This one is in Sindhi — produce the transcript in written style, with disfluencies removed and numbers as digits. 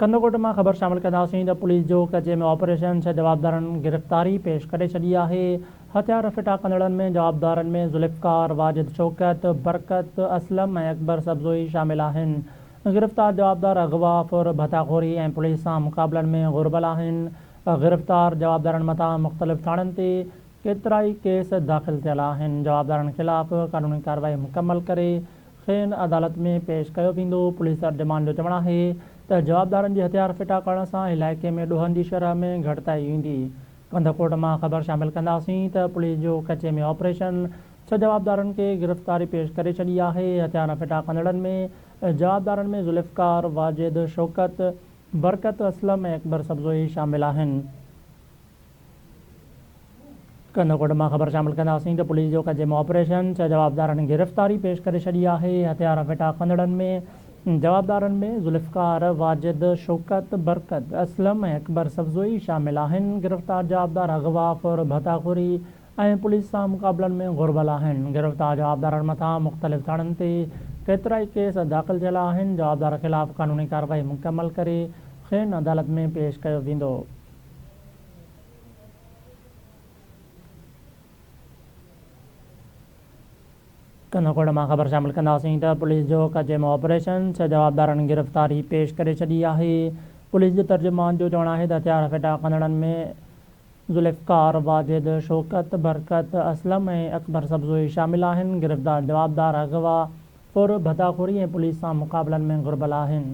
ڪنڌڪوٽ مان خبر شامل ڪنداسين ته پوليس جو ڪچي ۾ آپريشن، ڇهه جوابدارن گرفتاري پيش ڪري ڇڏي آهي. هٿيار ڦٽا ڪندڙن ۾ جوابدارن ۾ ذوالفقار، واجد شوڪت، برڪت، اسلم ۽ اڪبر سبزوئي شامل آهن. گرفتار جوابدار اغوا، ڦر، ڀتاخوري ۽ پوليس سان مقابلن ۾ گهربل آهن. گرفتار جوابدارن مٿان مختلف ٿاڻن تي ڪيترائي ڪيس داخل ٿيل آهن. جوابدارن خلاف قانوني ڪارروائي مڪمل ڪري کين عدالت ۾ پيش ڪيو ويندو. پوليس ترجمان جو چوڻ آهي ته جوابدارن جي هٿيار ڦٽا ڪرڻ سان علائقي ۾ ڏوهن جي شرح ۾ گهٽتائي ايندي. ڪنڌڪوٽ مان خبر شامل ڪنداسين ته پوليس جو ڪچي ۾ آپريشن، ڇهه جوابدارن کي گرفتاري پيش ڪري ڇڏي آهي. هٿيار ڦٽا ڪندڙن ۾ جوابدارن ۾ ذوالفقار، واجد، شوڪت، برڪت، اسلم ۽ اڪبر سبزوئي شامل آهن. ڪنڌڪوٽ مان خبر شامل ڪنداسين ته پوليس جو ڪچي ۾ آپريشن، ڇهه جوابدارن گرفتاري پيش ڪري ڇڏي آهي، هٿيار ڦٽا ڪندڙن ۾ جوابدارن ۾ ذوالفقار، واجد، شوڪت، برڪت، اسلم ۽ اڪبر سبزوئي شامل آهن، گرفتار جوابدار اغوا، ڦر، ڀتاخوري ۽ پوليس سان مقابلن ۾ گهربل آهن، گرفتار جوابدارن مٿان مختلف ٿاڻن تي ڪيترائي ڪيس داخل ٿيل آهن، جوابدار خلاف قانوني ڪارروائي مڪمل ڪري کين عدالت ۾ پيش ڪيو ويندو. ڪنڌڪوٽ مان خبر شامل ڪنداسين ته پوليس جو ڪچي ۾ آپريشن، ڇهه جوابدارن گرفتاري پيش ڪري ڇڏي آهي. پوليس جي ترجمان جو چوڻ آهي ته هٿيار ڦٽا ڪندڙن ۾ ذوالفقار، واجد، شوڪت، برڪت، اسلم ۽ اڪبر سبزوئي شامل آهن. گرفتار جوابدار اغوا، ڦر، ڀتاخوري ۽ پوليس سان مقابلن ۾ گهربل آهن.